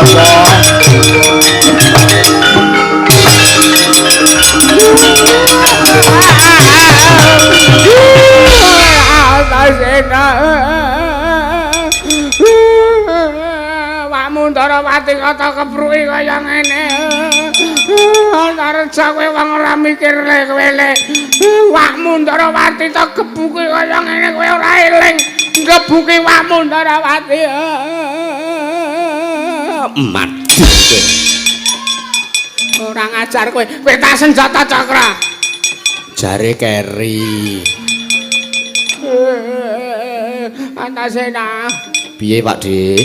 apa? Antasena. Wakmu Ndarawati kata kepruki kaya ngene. Antareja kowe wong ora mikir le kowe le. Wakmu Ndarawati tak gebuki kaya ngene kowe ora eling. Gebuki wakmu Ndarawati. Mati kowe. Ora ngajar kowe. Kowe tak senjata cakra. Jare keri. Antasena. Piye Pak De?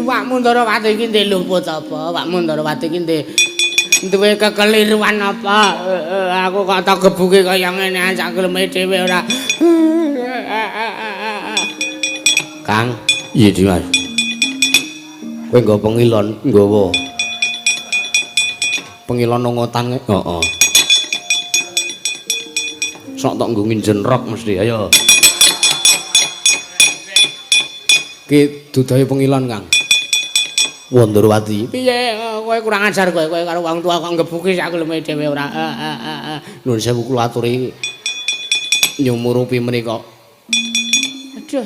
Wakmu Ndarawati iki ndek luput apa? Wakmu Ndarawati iki ndek duwe kekeliruan apa? Aku kok tak gebuki kaya ngene sak geleme dhewe ora. Kang, iya Dimas. Kowe nggo pengilon, nggawa. Pengilon nongotan, heeh. Sok tok nggo nginjen rok mesti, ayo. Ki dudahe pengilon, Kang. Wandrawati. Piye kowe kurang ajar kowe, kowe karo wong tua kok nggebuki sak geleme dhewe ora. Nuwun sewu kula aturi nyumurupi menika. Aduh.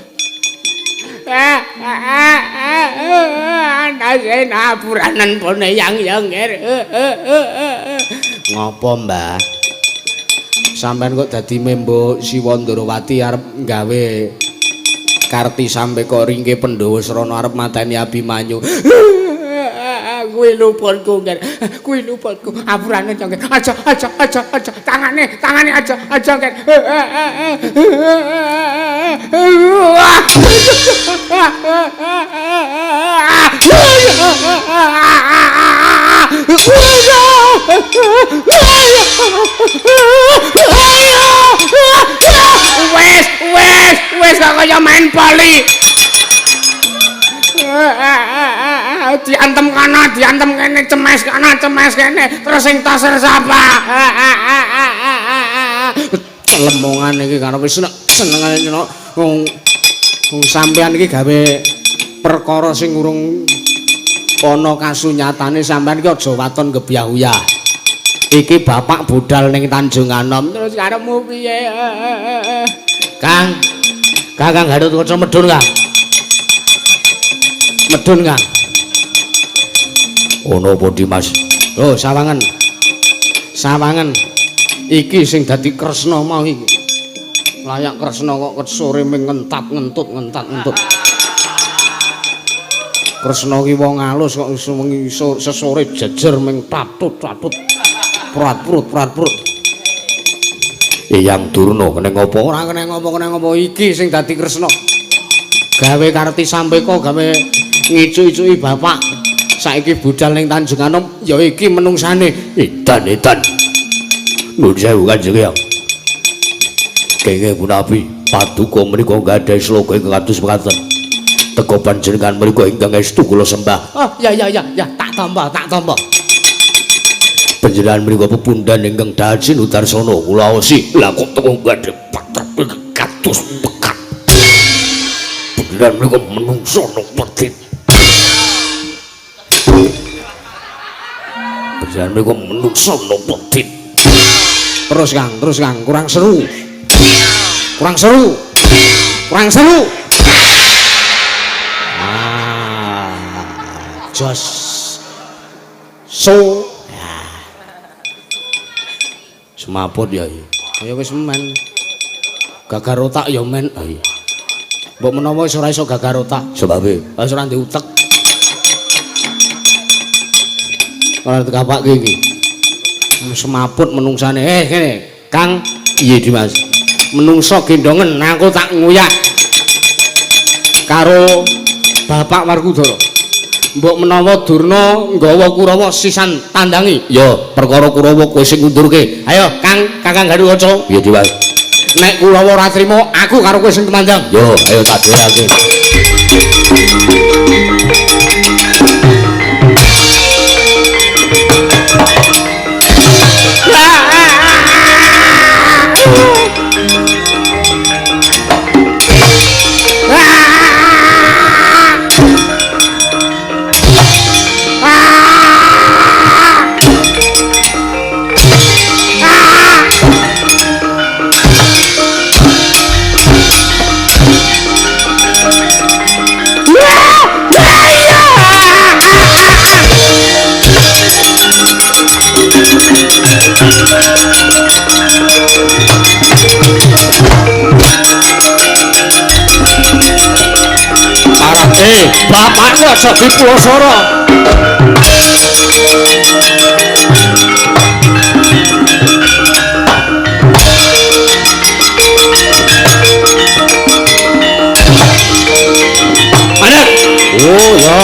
Antasena puranan pone yang yongger. Ngopo, Mbah? Sampeyan kok dadi membo Siwa Ndrawati arep gawe Karti sampe kok ringke Pandhawa Srana arep mateni Abimanyu. Kuwi luputku, Nger. Kuwi luputku. Apurane, Nger. Aja, aja, aja, aja. Tangane, tangane aja, aja, Nger. Wes, wes, wes kok kaya main poli. Diantem kana, diantem kene, cemes kana, cemes kene, terus sing toser sapa? Celemongan iki karo wis senengane wong sampean iki gawe perkara sing urung ana kasunyatane, sampean iki aja waton gebyah-uyah. Iki bapak budal ning Tanjung Anom terus karepmu piye? Kang, Kakang Gatotkaca medhun, Kang. Medhun, Kang. Ono apa, Dimas? Lho, sawangen. Sawangen. Iki sing dadi Kresna mau iki. Layak Kresna kok ket sore ming ngentat-ngentut ngentat-ngentut. Kresna ki wong alus kok wengi sesore jejer ming tatut-tatut. Prat-prut prat-prut. Eyang Durna kene ngopo? Ora kene ngopo, kene ngopo iki sing dadi Kresna. Gawe Karti Sampeka, gawe ngicu-icuki bapak. Saiki budal ning Tanjung Anom ya iki menungsane. Edan edan. Nuwun sewu Kanjeng Eyang. Kenging punapi paduka menika gadhahi sloka ingkang kados mekaten. Teka panjenengan menika ingkang estu kula sembah. Oh ya ya ya ya, tak tampa, tak tampa. Panjenengan menika pepundhan ingkang dahat Sinudarsana kula aosi. Lah kok teka gadhahi patrap kados pekat. Panjenengan menika menungso napa den? Panjenengan menika menungso napa den? Terus Kang, terus Kang, kurang seru. Kurang seru. Kurang seru. Ah, jos. So. Semaput ya iki. Ya wis men. Gagar otak ya men. Ha iya. Mbok menawa wis ora iso gagar otak. Sebabe wis ora ndek utek. Ora dikapake iki. Semaput menungsane. Kene, Kang. Iya, Dimas. Menungso gendongen aku tak nguyak karo Bapak Werkudara. Mbok menawa Durna nggawa Kurawa sisan tandangi. Ya, perkara Kurawa kowe sing ngundurke. Ayo, Kang, Kakang Gatotkaca. Iya, Dimas. Nek Kurawa ora trima, aku karo kowe sing tumandang. Yo, ayo tak dherake. Bapakku aja dipulosoro. Mana? Oh ya.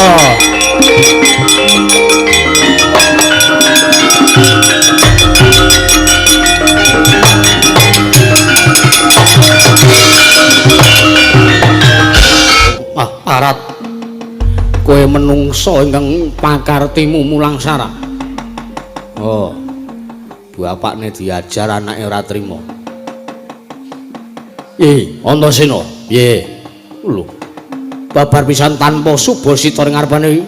Ah, parat. Kowe menungso ingkang pakartimu mulang sara. Oh. Bapakne diajar anake ora trima. Antasena, piye? Lho. Babar pisan tanpa subasita ing ngarepane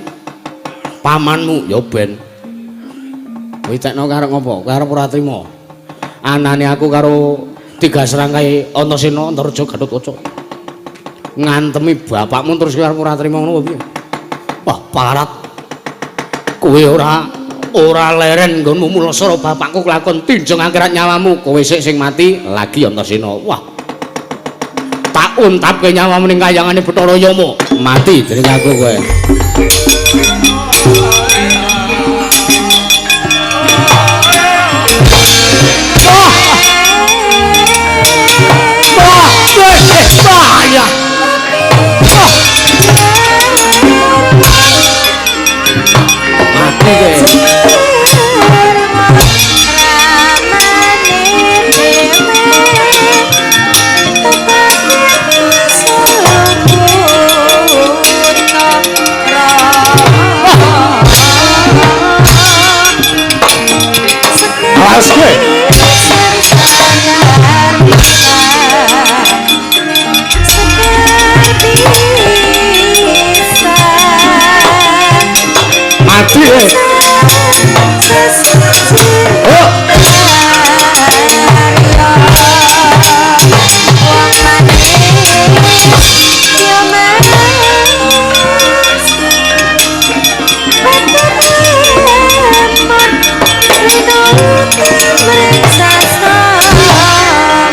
pamanmu ya ben. Kowe tekno karep ngopo? Karep ora trima. Anane aku karo tiga serangkai Antasena Antareja Gatotkaca. Ngantemi bapakmu terus kowe arep ora trima ngono piye? Wah, parat. Kowe ora leren nggonmu mulasara bapakku kelakon tinjeng akhirat nyawamu. Kowe sik sing mati lagi Antasena. Wah. Tak untapke nyawamu ning kayangane Bathara Yama. Mati dening aku kowe. Wah, wah, mati kowe. Awas kowe. Mati kowe. Oh.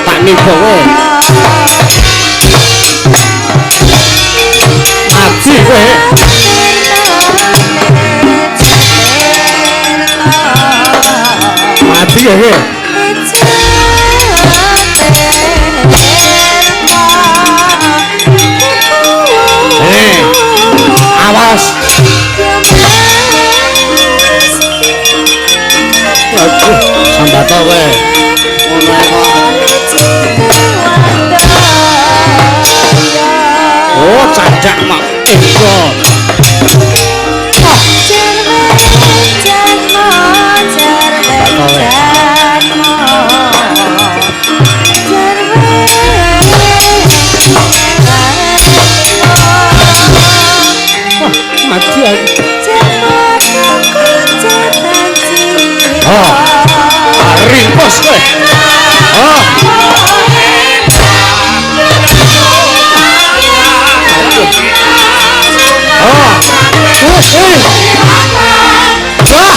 Tak nipo kowe. Mati kowe. Mati kowe. Awas. Aduh, sambato kowe. Ngono ae kok. Oh, cadak mak. Ego. Mati aku. Oh, ringkos kowe. Oh. Oh. Wah.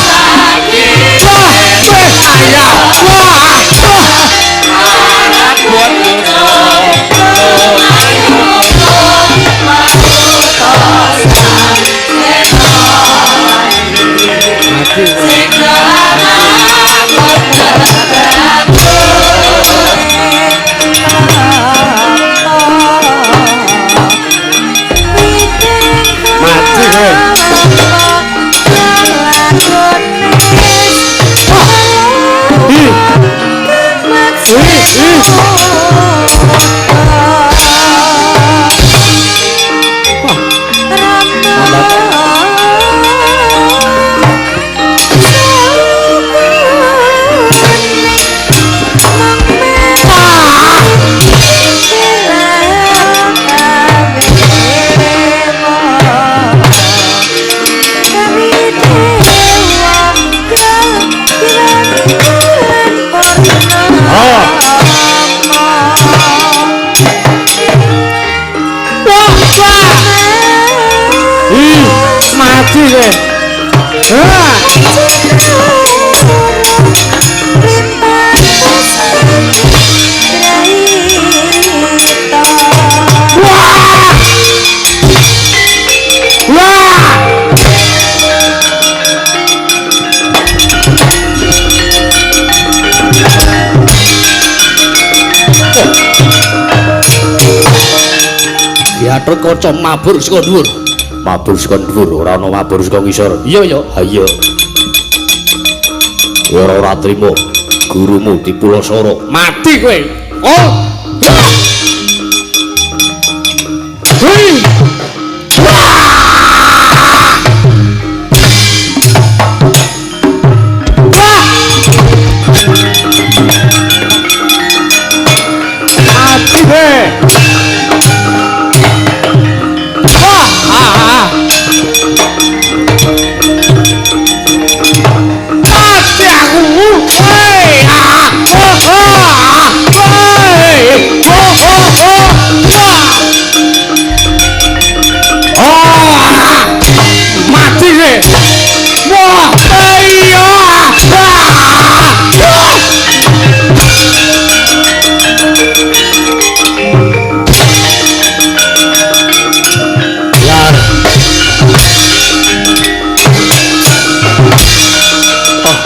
Wah, ayah. Wah. Mati. Mati kowe. Ih. Ih, ih. Mati kowe. Ah. Gathotkaca mabur saka dhuwur. Mabur saka dhuwur, ora ana mabur saka ngisor. Iya ya, ha iya. Ora ora trimo gurumu dipulasara. Mati kowe. Oh. Hei. Mati kowe. Wah, ah, ah. Mati aku. Hei, ah, oh, ah, hei, oh, oh, oh, wah. Oh, mati kowe. Wah, iya. Ah, ah. Yar. Oh.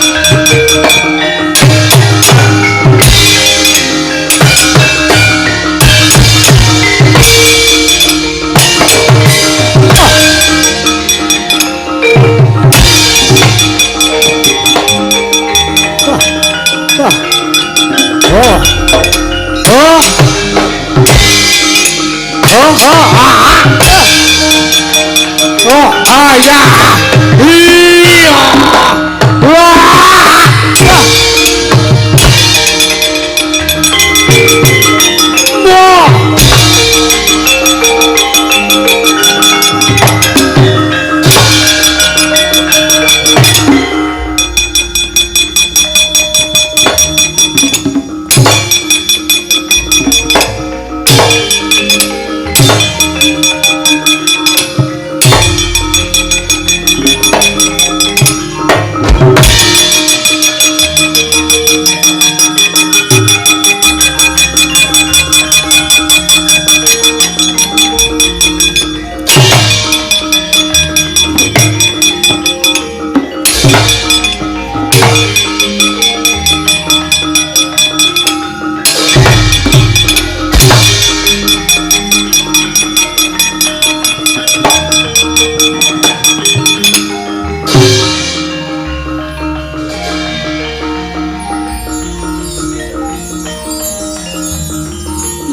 Wah. Oh. Oh. Oh, oh, ah, ah. Oh, ah, ya. Iya. Wah. Wah. Wah.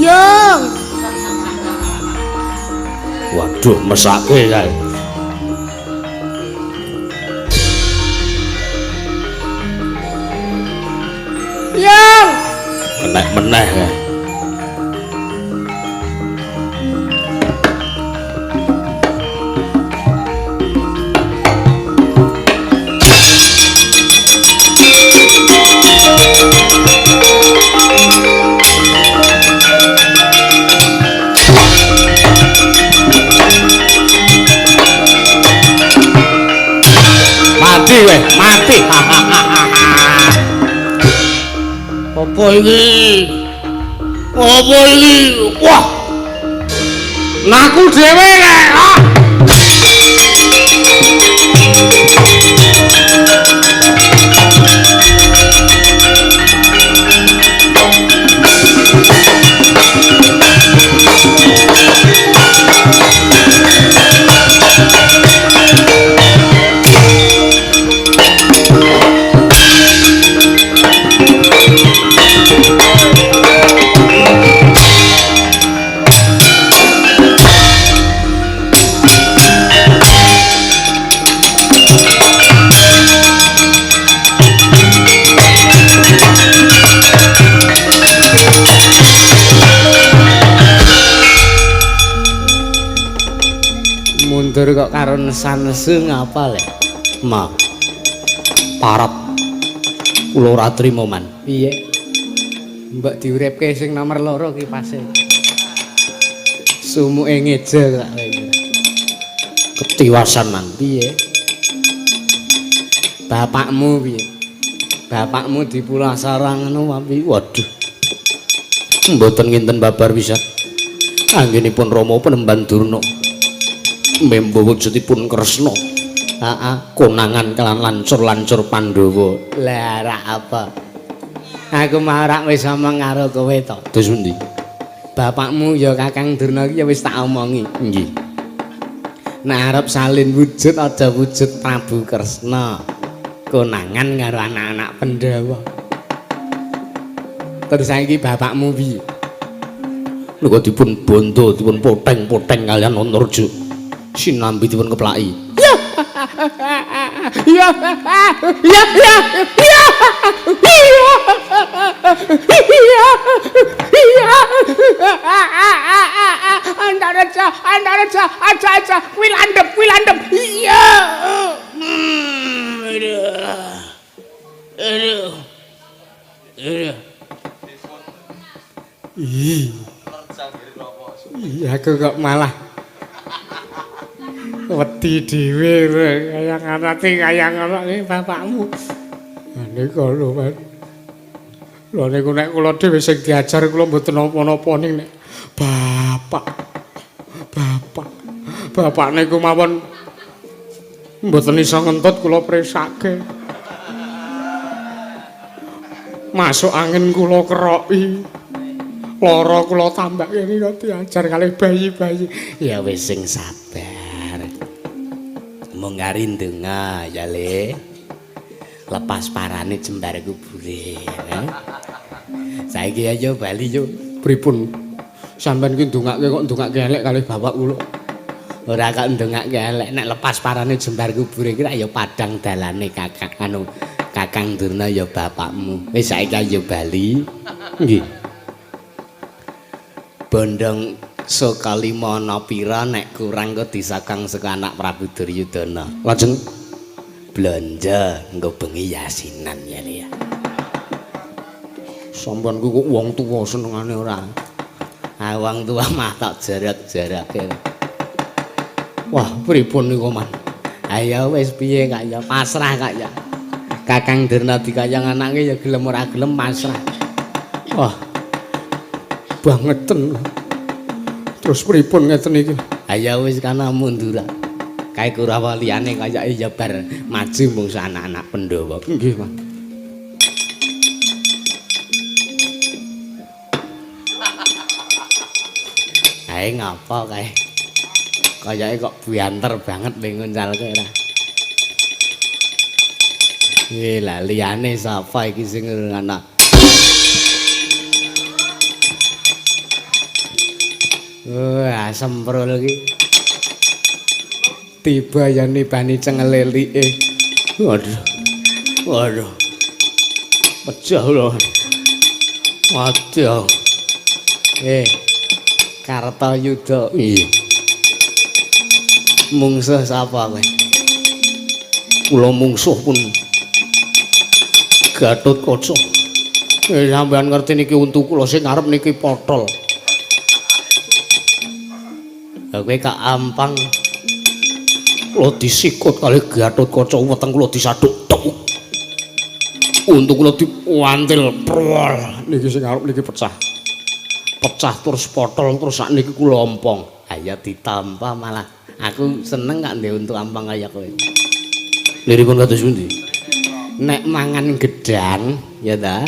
Yung. Waduh, mesake kae. Yung. Kenek meneh kae. Mati kowe, mati. Apa iki? Apa iki? Wah. Ngaku dhewe rek. Ah. Mundur kok karo nesan-nesu ngapa le? Ma. Parap. Kula ora trima, Man. Piye? Mbok diuripke sing nomor 2 kipase. Sumuke ngeje kok kowe iki. Ketiwasan, Man. Piye? Bapakmu piye? Bapakmu dipulasara ngono wae piye? Waduh. Mboten nginten babar pisan. Anggenipun Rama penemban Durna. Membo wujudipun Kresna. Heeh, konangan kelan lancur-lancur Pandhawa. Lah rak apa? Aku mau rak wis omong karo kowe to. Terus pundi? Bapakmu ya Kakang Durna iki ya wis tak omongi. Nggih. Nek arep salin wujud aja wujud Prabu Kresna. Konangan karo anak-anak Pandhawa. Terus saiki bapakmu piye? Nika dipun bondo, dipun poteng-poteng kalian Antarja. Sinambi dipun keplaki. Ya. Ya. Ya. Ya. Ya. Iya. Iya. Antarja, Antarja, aja aja, kuwi landhep, kuwi landhep. Iya. Aduh. Aduh. Aduh. Ih. Iya, aku kok malah wedi dhewe kaya ngerti kaya ngono iki bapakmu. Niku lho, Mas. Lho niku nek kula dhewe sing diajar kula mboten napa-napa ning nek bapak. Bapak. Bapak niku mawon mboten iso ngentut kula presake. Masuk angin kula keroki. Lara kula tambake niku diajar kalih bayi-bayi. Ya wis sing sabar. Mung kari ndonga ya, Le. Lepas parane jembar kubure. Saiki ayo bali yo. Pripun? Sampeyan ki ndongake kok ndongake elek kalih bapak kula. Ora kok ndongake elek, nek lepas parane jembar kubure ki ya padang dalane kakak anu Kakang Durna ya bapakmu. Wis saiki ayo bali. Nggih. Bondong saka lima ana pira nek kurang kok disakang saka anak Prabu Duryudana. Lajeng blanja nggo bengi yasinan ya Le ya. Sampeyan ku kok wong tuwa senengane ora. Ah wong tuwa mah tok jarak-jarake. Wah, pripun niku, Man? Ayo wis piye kak ya pasrah kak ya. Kakang Durna dikaya anake ya gelem ora gelem pasrah. Wah. Bangeten. Terus pripun ngeten iki? Ayo wis kana mundur. Kae Kurawa liyane kaya ya bar maju mungsu anak-anak Pandhawa. Nggih, Mas. Kae ngapa kae? Kayake kok buanter banget ning nguncalke ora. Lah liyane sapa iki sing ana? Wah, semprul iki. Tiba ya nibani cengele like. Waduh. Waduh. Pecah lho. Waduh. Kartayuda. Iya. Mungsuh sapa kowe? Kula mungsuh pun Gatotkaca. Sampeyan ngerti niki untu kula sing arep niki potol. Lah kowe kok ampang. Kula disikut kalih Gatotkaca, weteng kula disaduk tok. Untu kula diwantil prol. Niki sing arep niki pecah. Pecah terus potol terus sakniki kula ompong. Ayo ditampa malah. Aku seneng gak ndek untu ampang kaya kowe. Liripun kados pundi? Nek mangan gedang, ya ta?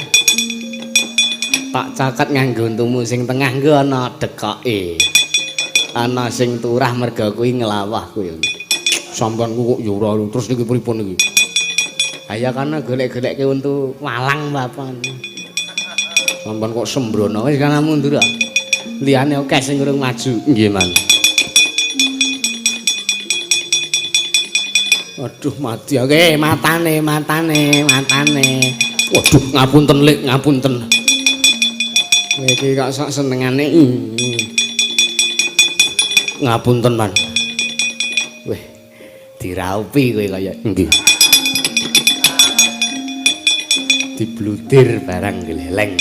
Tak caket nganggo untumu sing tengah nggo ana dekoke. Ana sing turah merga kuwi nglawah kuwi. Sampeyan ku kok ya ora terus niki pripun niki? Ayo kana golek-golekke untu walang papan. Sampeyan kok sembrono wis kana mundur. Liyane akeh sing urung maju. Nggih, Man. Aduh mati aku. Matane, matane, matane. Waduh, ngapunten Lik, ngapunten. Kowe iki kok sok senengane. Ngapunten, Man. Weh, diraupi kowe kaya. Nggih. Dibludir barang gleleng.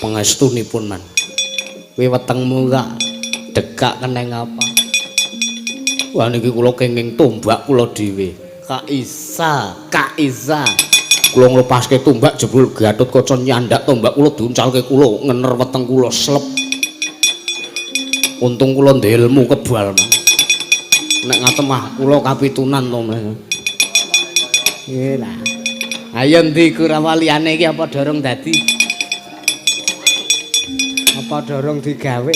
Pangestunipun, Man. Kowe wetengmu kok dekak keneng apa? Wah niki kula kenging tombak kula dhewe. Kak Isa, Kak Isa. Kula nglepaske tombak jebul Gatotkaca nyandak tombak kula diuncalke kula ngener weteng kula slep. Untung kula ndek ilmu kebal, Man. Nek ngaten mah kula kapitunan to, Mas. Nggih lah. Ayo ndi Kurawa liyane iki apa dorong dadi? Padha rong digawe.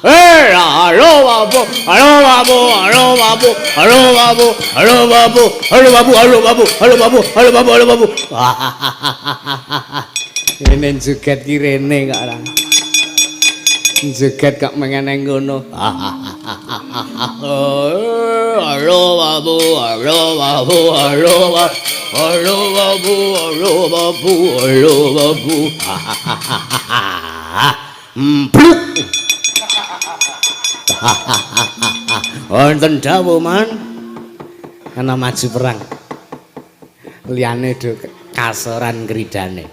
Hei, halo babu, halo babu, halo babu, halo babu, halo babu, halo babu, halo babu, halo babu, halo babu, halo babu. Rene joget ki rene kok ora. Joget kok mengeneng ngono. Halo babu, halo babu, halo babu, halo babu, halo babu, halo babu. Mpluk. Wonten dawuh, Man. Ana maju perang. Liyane do kasoran kridane.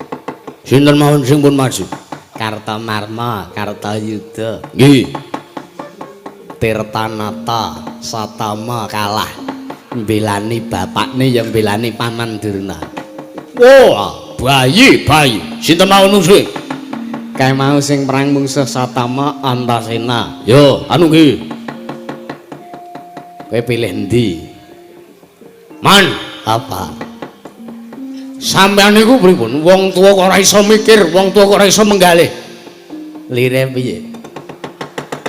Sinten mawon sing pun maju? Kartamarma, Kartayuda. Nggih. Tirtanata, Satama kalah. Mbelani bapakne ya mbelani Paman Durna. Wah, bayi, bayi. Sinten mawon mungsuhe? Kae mau sing perang mungsuh Satama Antasena. Yo, anu nggih. Kowe pilih endi? Man, apa? Sampeyan niku pripun? Wong tuwa kok ora iso mikir, wong tuwa kok ora iso menggalih. Lire piye?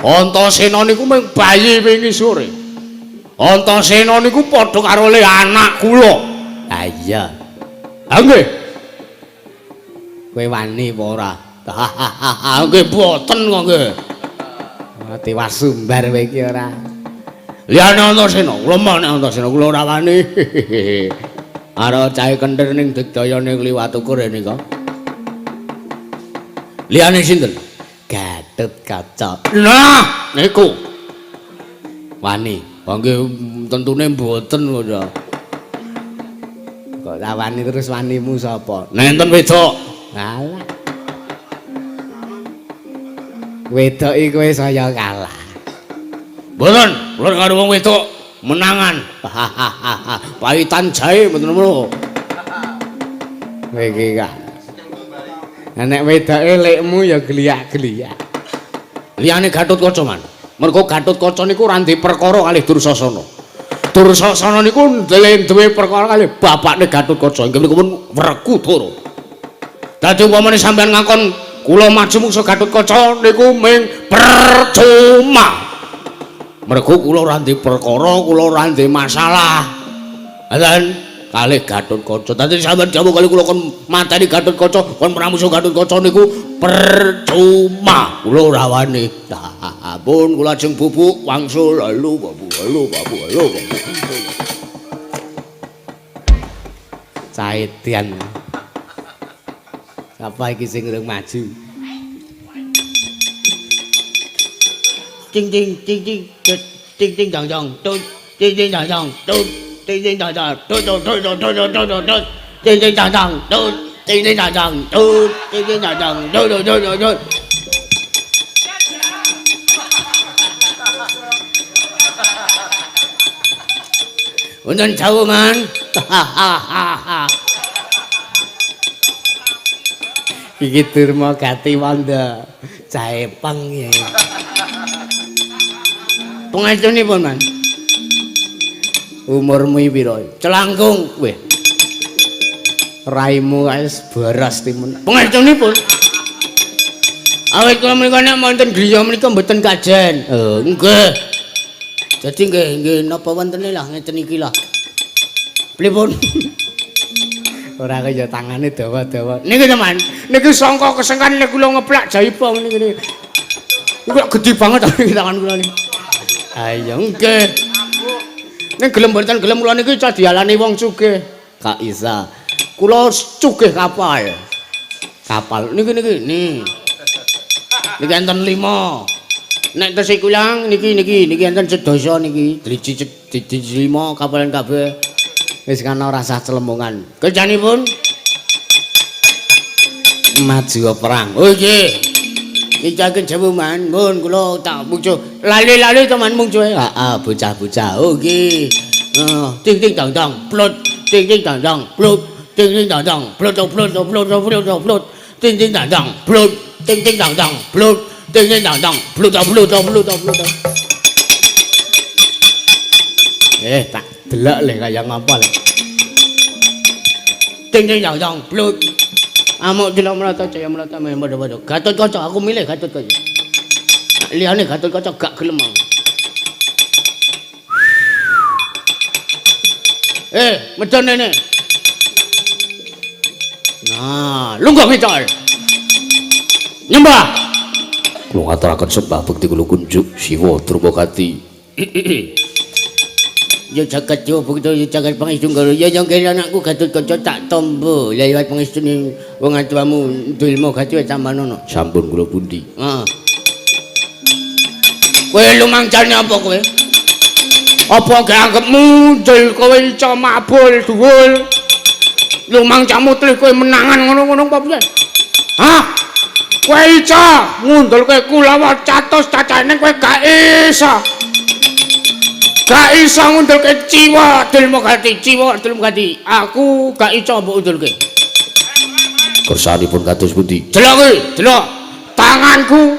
Antasena niku mung bayi wingi sore. Antasena niku padha karo le anak kula. Ha iya. Ha nggih. Kowe wani apa ora? Nggih boten kok nggih. Tiwas sumbar kowe iki ora. Liyane Antasena, kula mah nek Antasena kula ora wani. Arep cahe kentir ning digdayane kliwat ukur nika. Liyane sinten? Gatotkaca. Nah, niku. Wani. Nggih tentune mboten kok ya. Kok ora wani terus wanimu sapa? Nenten wedok. Alah. Wedok iki kowe saya kalah. Mboten, kula karo wong wedok menangan. Paitan jahe mboten ngono. Kowe iki kak. Nek wedoke lekmu ya geliyak-geliyak. Liyane Gatotkaca, Man. Mergo Gatotkaca niku ora ndek perkara kalih Dursasana. Dursasana niku duwe perkara kalih bapakne Gatotkaca inggih menika pun Werkudara. Dadi umpamane sampeyan ngakon kula maju mungsuh Gatotkaca niku ming percuma. Mergo kula ora ndek perkara, kula ora ndek masalah. Ngoten kalih Gatotkaca. Dadi sampeyan dawuh kalih kula kon mateni Gatotkaca, kon perang musuh Gatotkaca niku percuma. Kula ora wani. Pun kula ajeng bubuk wangsul halo babu halo babu halo babu. Caedian. Sapa iki sing urung maju? Ting ting ting ting ting ting dong dong tut ting ting dong dong tut ting ting dong dong tut tut tut tut tut tut tut ting ting dong dong tut ting ting dong dong tut ting ting dong dong tut tut tut tut. Wonten jauh, Man. Iki Durma Gati Wanda jaepeng ya. Pengestunipun, Man. Umurmu pira? Celangkung. Weh. Raimu wis boros timun. Pengestunipun. Awit kula menika nek wonten griya menika mboten kajen. Oh, nggih. Dadi nggih nggih napa wontene lah ngeten iki lah. Pripun? Ora kaya tangane dawa-dawa. Niki to, Man. Niki sangka kesengkan nek kula ngeplak jaipong niki. Niki kok gedhe banget niki tangan kula niki. Ayo nggih. Ning gelem mboten gelem kula niki iso dialani wong sugih. Kak isa. Kula sugih kapal. Kapal niki niki ni. Niki enten 5. Nek tesih kulang niki niki niki enten sedasa niki. Driji driji 5 kapalan kabeh. Wis kana ora sah celemongan. Kerjanipun maju perang. Oh nggih. Iki jawu Man, mun kula tak mungsuh. Lali-lali to Man mungsuhe. Heeh, bocah-bocah. Oh nggih. Heeh, ting ting dang dang, plut, ting ting dang dang, plut, ting ting dang dang, plut plut plut plut plut, ting ting dang dang, plut, ting ting dang dang, plut, ting ting dang dang, plut plut plut plut. Tak delok le kaya ngapa le. Ding ding dong dong blut. Amuk delok mrata jaya mrata padha-padha. Gatotkaca aku milih Gatotkaca. Liyane Gatotkaca gak gelem aku. Medhon rene. Nah, lungguh ngicol. Nyembah. Kula ngaturaken sembah bekti kula kunjuk Siwa Drumagati. Ya jagat yo bekti ya jagat pangestu karo ya yang kene anakku Gatotkaca tak tombo lewat pangestune wong atuamu Dulma Gati tambanono. Sampun kula pundi. Heeh. Kowe lumangsane apa kowe? Apa gak anggepmu ndul kowe iso mabul dhuwur? Lumangcamu tlih kowe menangan ngono-ngono apa piye? Hah? Kowe iso ngundulke kulawa catus cacane kowe gak iso. Gak iso ngundulke Ciwa Dulmagati, Ciwa Dulmagati. Aku gak iso mbok undulke. Kersanipun kados pundi? Delok kuwi, delok. Tanganku.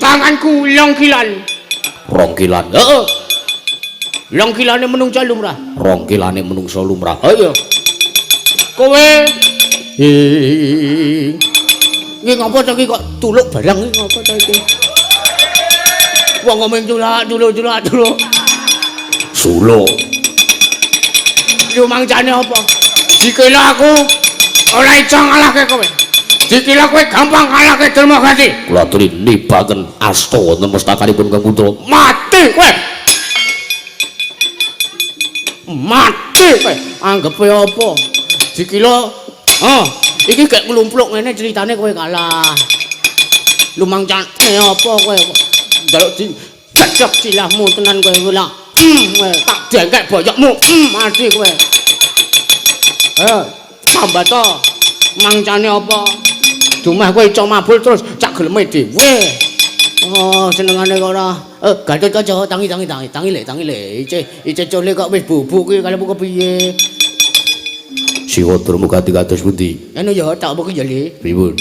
Tanganku longkilan. Rongkilan. Heeh. Longkilane menungsa lumrah. Rongkilane menungsa lumrah. Ha iya. Kowe iki ngopo to iki kok tuluk barang iki ngopo to iki? Wong ngomong tulak tuluk tulak tuluk. Suluk. Lumangsane apa? Dikira aku ora iso ngalahke kowe. Dikira kowe gampang ngalahke Dulmagati. Kula aturi nibaken asta wonten mustakanipun Kang Putra. Mati kowe. Mati kowe. Anggepe apa? Dikira oh, iki gek nglumpluk ngene ceritane kowe kalah. Lumangsane apa kowe? Njaluk di cecek silahmu tenan kowe lha. Tak dengkek boyokmu. Mati kowe. Tambah to. Mangcane apa? Dumeh kowe iso mabul terus cak geleme dhewe. Oh, senengane kok ora. Gatotkaca tangi tangi tangi tangi le tangi le. Icih icih cole kok wis bubuk kuwi kalebu kepiye? Siwa Drumagati kados pundi? Anu ya tak apa ki ya le. Pripun?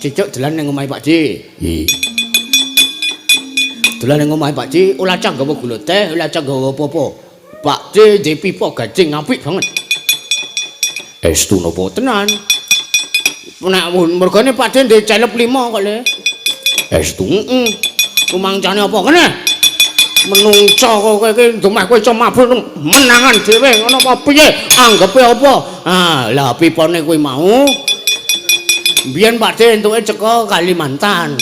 Cicuk dolan ning omahe Pak Ji. Nggih. Dolan ning omahe Pak Ji, ora cah nggawa gula teh, ora cah nggawa apa-apa. Pak Ji ndek pipa gajing apik banget. Estu napa tenan? Nek mergane Pak Ji ndek celep 5 kok le. Estu. Heeh. Rumangcane apa kene? Menungsa kowe iki ndumeh kowe iso mabur menangan dhewe ngono apa piye? Anggepe apa? Ah, lah pipane kuwi mau. Biyen Pak De entuke ceka Kalimantan.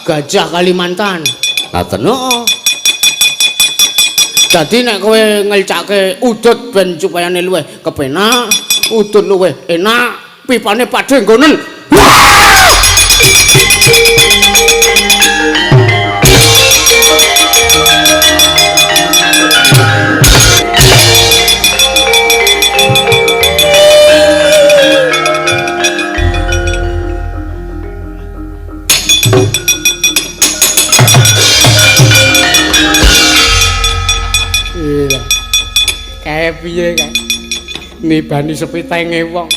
Gajah Kalimantan. Ngaten. Heeh. Dadi nek kowe ngelcake udut ben supayane luwih kepenak, udut luwih enak, pipane Pak De nggonen. Iya. Kae piye kae? Nibani sepitenge wong.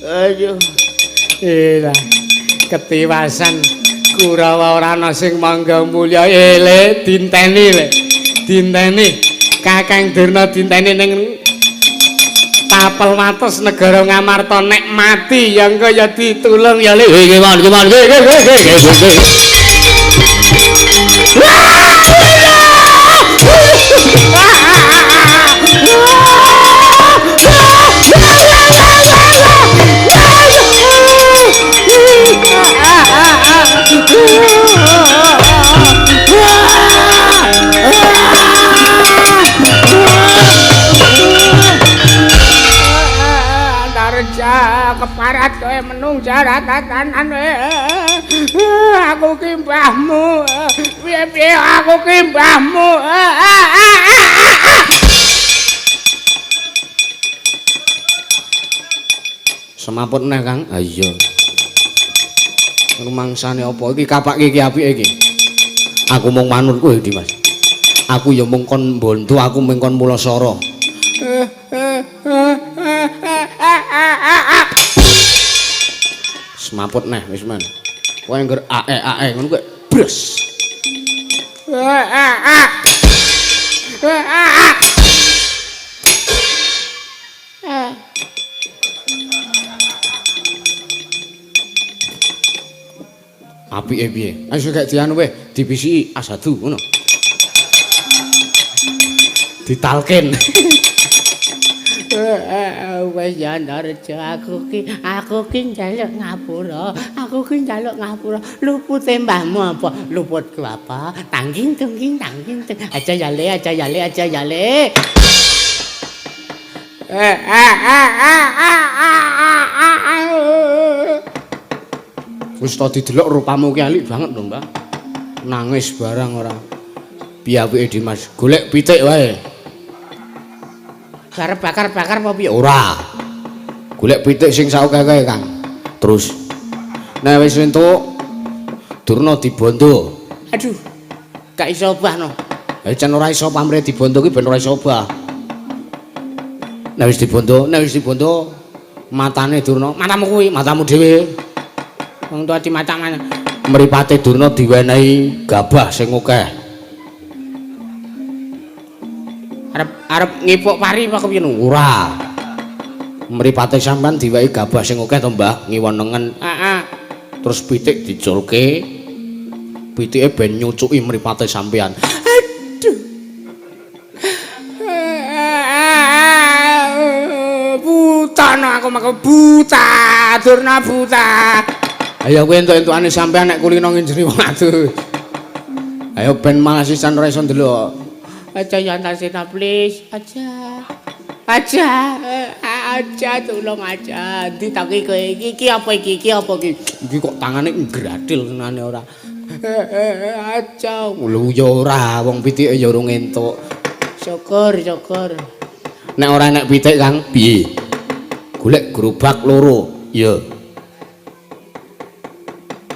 Aduh. Iya. Ketiwasan Kurawa ora ana sing mangga mulya. Le dinteni le. Dinteni Kakang Durna dinteni ning Tapel Wates negara Ngamarta nek mati ya engko ya ditulung ya le. Nggih, nggih, nggih, nggih, nggih, nggih. Keparat kowe menung jaratatanan aku ki mbahmu piye-piye aku ki mbahmu. Semaput neh Kang. Ha iya. Rumangsane apa iki kapake iki apike iki? Aku mung manut kowe Dimas. Aku ya mung kon mbondo, aku mung kon mulasara. Semaput neh wis men. Kowe ngger ae-ae ngono kowe bres. Apike piye? Ayo gek dianu weh, dibisiki asadu ngono. Ditalkin. Wis ya Narjo, aku ki njaluk ngapura, aku ki njaluk ngapura. Lupute mbahmu apa? Luputku apa? Tangging tungging tangging tung. Aja ya le, aja ya le, aja ya le. Wis to didelok rupamu ki alik banget lho, Mbah. Nangis barang ora. Piye apike Dimas? Golek pitik wae. Arep bakar-bakar apa piye? Ora. Golek pitik sing saoke-oke, Kang. Terus nek wis entuk Durna dibondo. Aduh. Gak iso obah no. Ha jan ora iso pamrih dibondo ki ben ora iso obah. Nek wis dibondo, nek wis dibondo matane Durna, matamu kuwi, matamu dhewe. Wong tuwa dimata mana? Mripate Durna diwenehi gabah sing akeh. Arep ngipuk pari apa kepiye? Ora. Mripate sampean diwehi gabah sing akeh to, Mbah, ngiwa nengen. Heeh. Terus pitik diculke. Pitike ben nyucuki mripate sampean. Aduh. Buta no aku mako buta, Durna buta. Ayo kowe entuk-entukane sampean nek kulino nginjeri wong aduh. Ayo ben malah sisan ora iso ndelok. Aja ya Antasena please, aja. Aja, aja tolong aja. Ndi ta ki kowe iki iki apa iki iki apa iki? Iki kok tangane ngradil senane ora. Aja. Lho ya ora, wong pitike ya urung entuk. Syukur, syukur. Nek ora enek pitik, Kang, piye? Golek gerobak loro. Iya.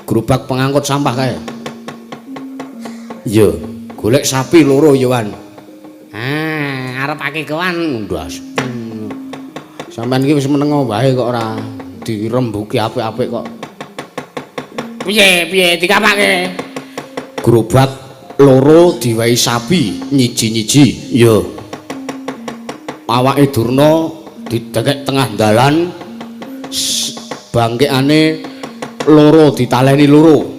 Gerobak pengangkut sampah kae. Iya, golek sapi loro ya, Wan. Ah, arep akikoan. Ndas. Sampeyan iki wis meneng wae kok ora dirembuki apik-apik kok. Piye, piye dikapake? Gerobak loro diwehi sapi nyiji-nyiji. Iya. Awake Durna didekek tengah dalan, bangkekane loro ditaleni loro.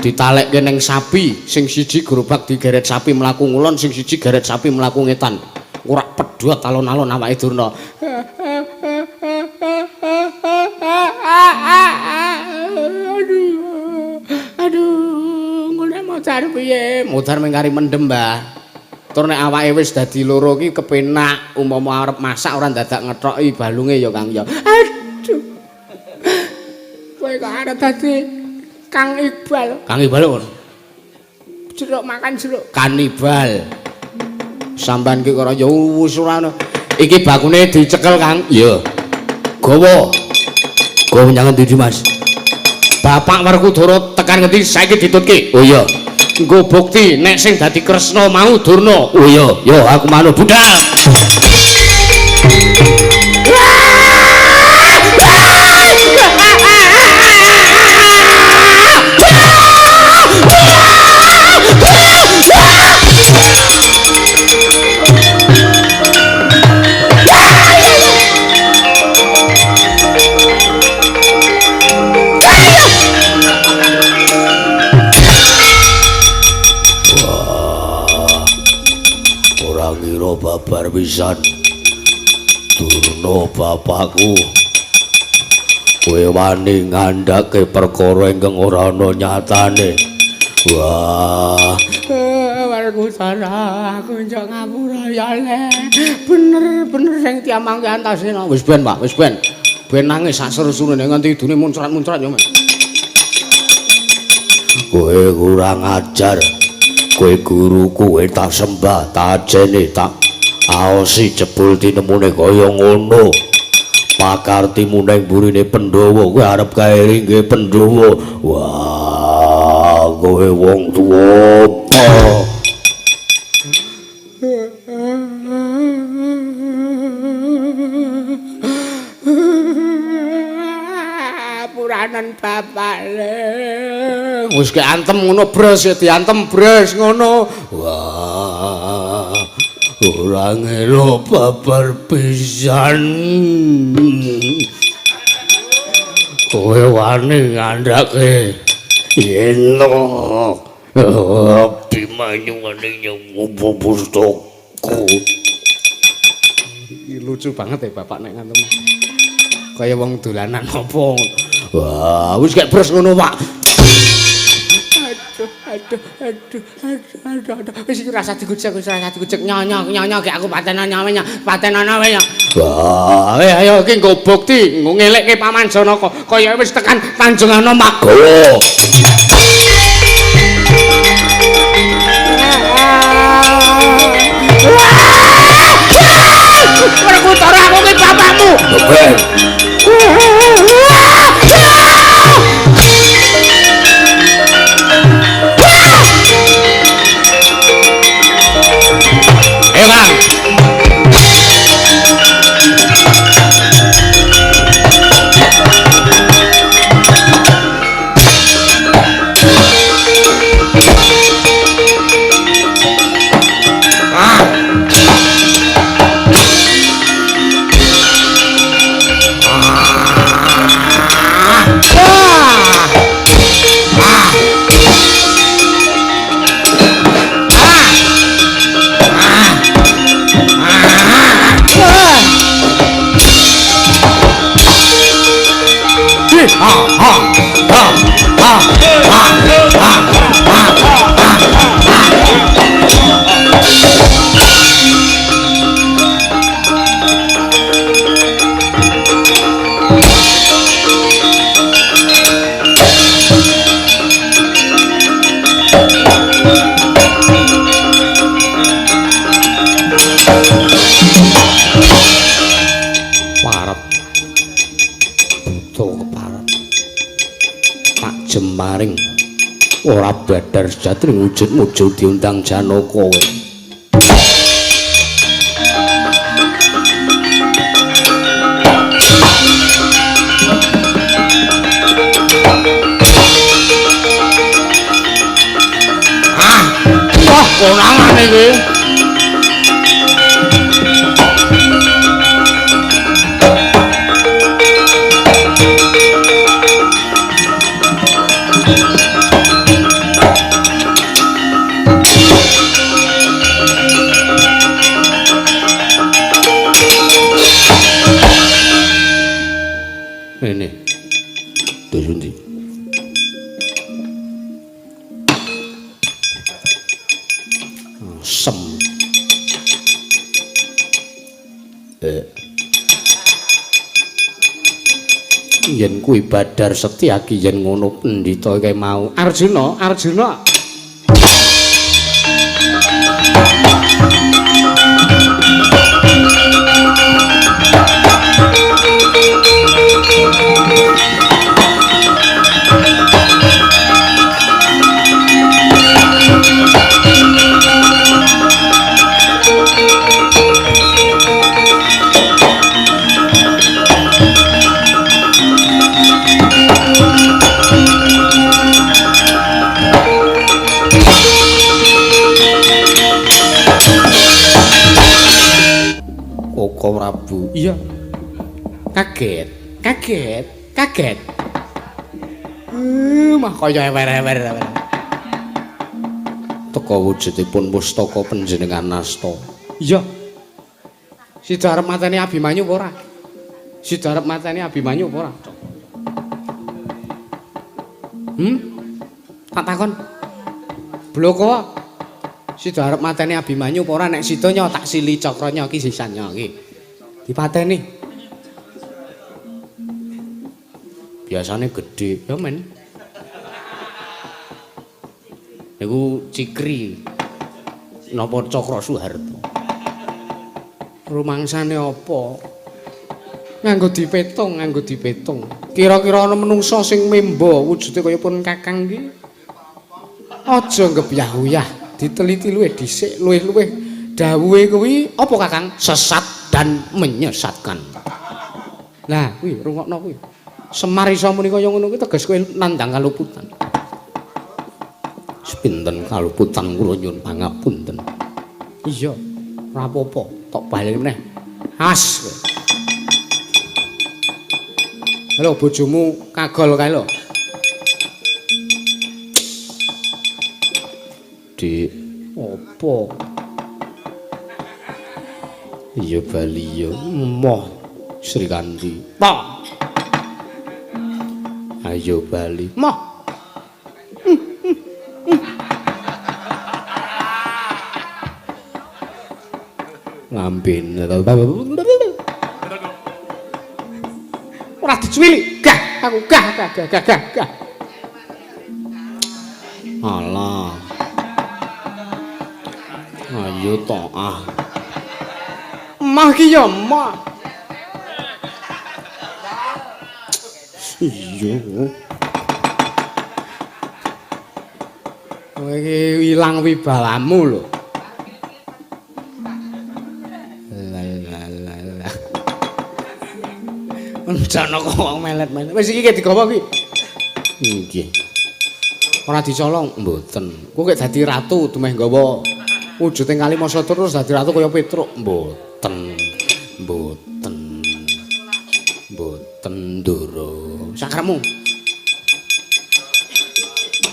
Ditalekke ning sapi, sing siji gerobak digeret sapi mlaku ngulon, sing siji geret sapi mlaku ngetan. Ora pedhot alon-alon awake Durna. Aduh. Aduh, ngene modar piye? Modar mung kari mendem, Mbah. Tur nek awake wis dadi loro ki kepenak, umpama arep masak ora dadak ngethoki balunge ya, Kang ya. Aduh. Kowe kok arep dadi Kang Iqbal. Kang Iqbal kok. Jeruk makan jeruk. Kanibal. Sampeyan ki kok ya wis ora ana. Iki bakune dicekel, Kang. Iya. Gawa. Gawa menyang endi, Mas? Bapak Werkudara tekan ngendi saiki ditutke. Oh iya. Nggo bukti nek sing dadi Kresna mau Durna. Oh iya, yo aku manut budal. Babar pisan Durna bapakku, kowe wani ngandhake perkara ingkang ora ana nyatane. Wah, Werkudara, aku njuk ngapura ya le. Bener-bener sing diamangke Antasena. Wis ben, Pak, wis ben. Ben nangis sak seru-serune nganti idune muncrat-muncrat ya, Mas. Kowe kurang ajar. Kowe guruku, kowe tak sembah, tak ajeni, tak aosi jebul tinemune kaya ngono. Pakartimu ning burine Pandhawa, kowe arep kae ringge Pandhawa. Wah, kowe wong tuwa apa? Puranan bapak le. Wis ke antem ngono bres, ya diantem bres ngono. Wah, ora ngelo babar pisan. Kowe wani ngandhake Yen Abimanyu ngene nyoba pustaka. Lucu banget ya bapak nek ngantem. Kaya wong dolanan apa. Wah, wis kek bres ngono, Pak. Aduh, aduh, aduh, aduh, aduh, aduh. Wis iki rasa digojek, wis rasa digojek nyonya, nyonya gek aku patenono nyonya, patenono wae. Wah, ayo iki nggo bukti ngelekke Paman Janaka kaya wis tekan Tanjung Anom Magawa. Werkudara aku ki bapakmu. Ben. Ayo, Kang. Parep. Buta keparep. Tak jemaring ora badar sejati wujud mujud diundang Janaka kowe. Wah, konangan iki. Ini. Terus ndi? Sem. Yen kuwi Badar Setyaki yen ngono pendhita kae mau. Arjuna, Arjuna. Koko Prabu. Iya. Kaget, kaget, kaget. Mah kaya ewer-ewer. Teka wujudipun pustaka panjenengan nasta. Iya. Sida arep mateni Abimanyu apa ora? Sida arep mateni Abimanyu apa ora? Tak takon. Bloko. Sida arep mateni Abimanyu apa ora? Nek sida nyo tak sili cakranya iki sisan nyo iki. Dipateni. Biasane gedhe, ya men. Niku cikri. Napa Cakra Suharto? Rumangsane apa? Nganggo dipetung, nganggo dipetung. Kira-kira ana menungsa sing memba wujude kaya pun Kakang iki. Aja nggebyah-uyah, diteliti luwih dhisik, luwih-luwih dawuhe kuwi apa Kakang? Sesat dan menyesatkan. Lah, kuwi rungokno kuwi. Semar iso muni kaya ngono kuwi teges kowe nandhang kaluputan. Sepinten kaluputan kula nyuwun pangapunten. Iya, ora apa-apa, tok baleni meneh. As. Halo bojomu kagol kae lho. Dik. Apa? Iya bali ya. Moh Srikandi. Tok. Ayo bali. Moh. Ngambin. Ora dicuwili. Gah, aku gah gah gah gah gah. Alah. Ayo to ah. Mah ki ya mah. Iya. Kowe iki ilang wibawamu lho. La la la la. Encana kok melet-melet. Wis iki digawa iki. Nggih. Ora dicolong mboten. Kowe kek dadi ratu dumeh nggawa wujuding Kalimasa terus dadi ratu kaya Petruk. Mboten. Mboten. Mboten Ndara. Sakarepmu.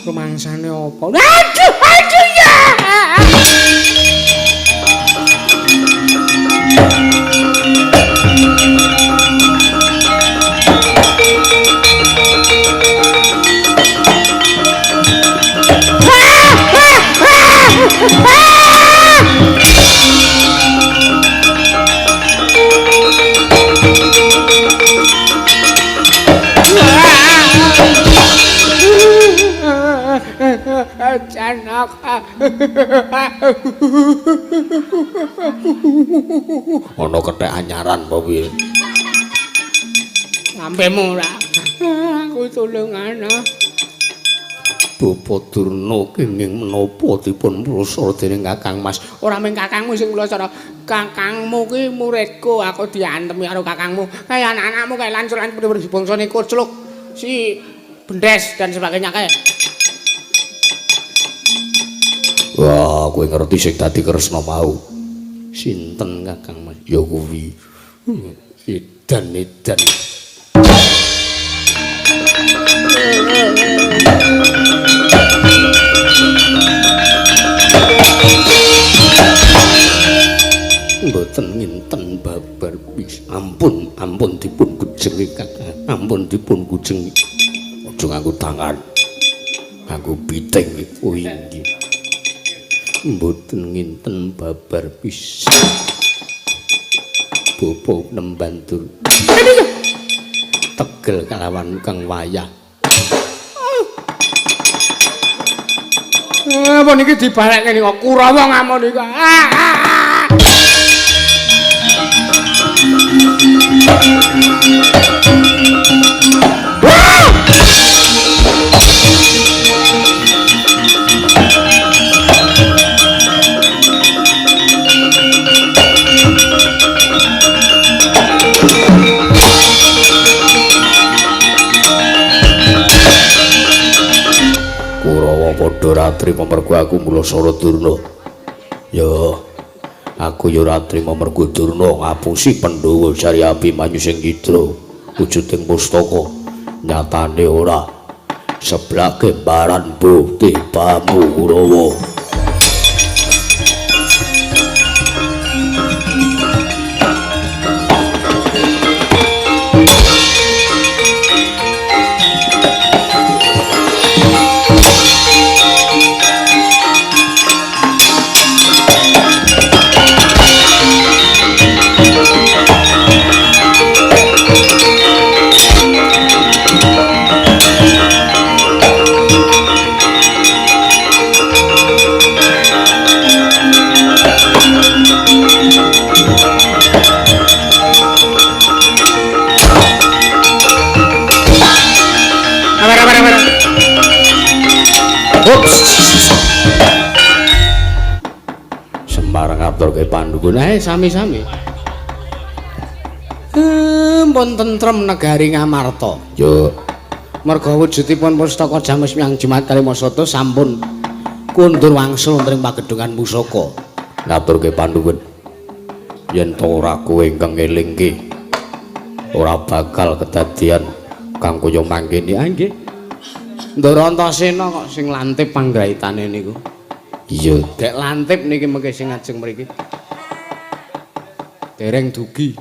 Rumangsane apa? Aduh, aduh ya. Janaka. Ana kethek anyaran apa piye? Lambemu ora. Aku tulungan. Bapa Durna kenging menapa dipun mlosor dening Kakang Mas? Ora mung kakangmu sing mlosor. Kakangmu ki muridku, aku diantemi karo kakangmu. Kaya anak-anakmu kae lancur-lancur bangsane kocluk, si Bendes dan sebagainya kae. Wah, kowe ngerti sing dadi Kresna mau. Sinten Kakang Mas? Ya kuwi. Edan edan. Mboten nginten babar pis. Ampun, ampun dipun kujengi Kakang. Ampun dipun kujengi. Aja nganggo tangan. Nganggo piting kuwi inggih. Mboten nginten babar pisan. Bapa nembantur. Tegel kalawan kang wayah. Apa niki dibalekke niku Kurawa ngamuk niku. Kurawa padha ra trima mergo aku mlosoro Durna. Ya, aku ya ora trima mergo Durna ngapusi Pandhawa jari Abimanyu sing Hidra wujuding pustaka. Nyatane ora. Seblake baran bukti pamu Kurawa. Semar ngaturke panduwun. Sami-sami. Pun tentrem negari Ngamarta. Yo. Merga wujudipun pustaka Jamus Miang Jimat Kalimasada sampun kundur wangsul wonten ing pagedhungan pusaka. Ngaturke panduwun. Yen to ora kowe ingkang ngelingke ora bakal kedadian kang kaya mangkene. Ah nggih. Ndara Antasena kok sing lantip panggraitane niku. Iya. Dek lantip niki mengke sing ngajeng mriki. Dereng dugi.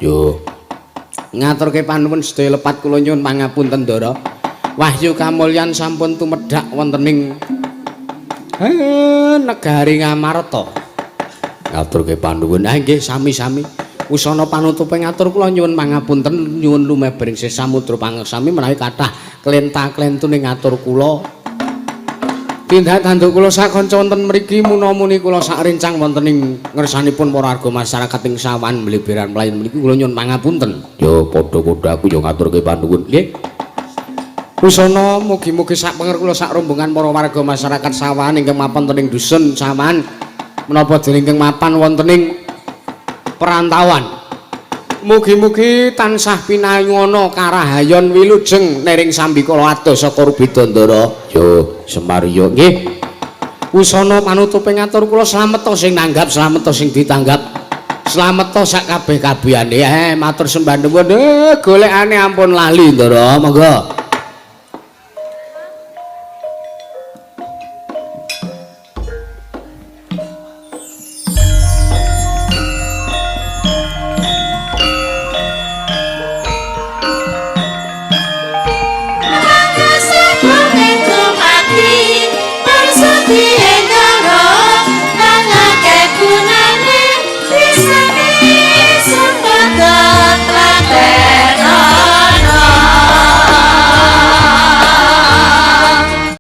Yo. Ngaturke panuwun sedaya lepat kula nyuwun pangapunten Ndara. Wahyu kamulyan sampun tumedhak wonten ing negari Ngamarta. Ngaturke panuwun. Ah nggih sami-sami. Wusana panutupe ngatur kula nyuwun pangapunten nyuwun lumebering sih samudra pangeksami menawi kathah klenta-klentune ngatur kula. Tindak tanduk kula sakanca wonten mriki muna-muni kula sak rencang wonten ing ngersanipun para warga masyarakat ing Sawan Bleberan Melayu mriki kula nyuwun pangapunten. Yo padha-padha aku yo ngaturke panuwun. Nggih. Wusana mugi-mugi sak penger kula sak rombongan para warga masyarakat Sawan ingkang mapan wonten ing dusun Sawan menapa dene ingkang mapan wonten ing perantauan. Mugi-mugi tansah pinayungana karahayon wilujeng nering sambikala adoh saka Rubeda Ndara. Yo Semar yo nggih. Wusana panutupe ngatur kula slameta sing nanggap, slameta sing ditanggap. Slameta sak kabeh-kabehane. Matur sembah nuwun. Golekane ampun lali Ndara, monggo.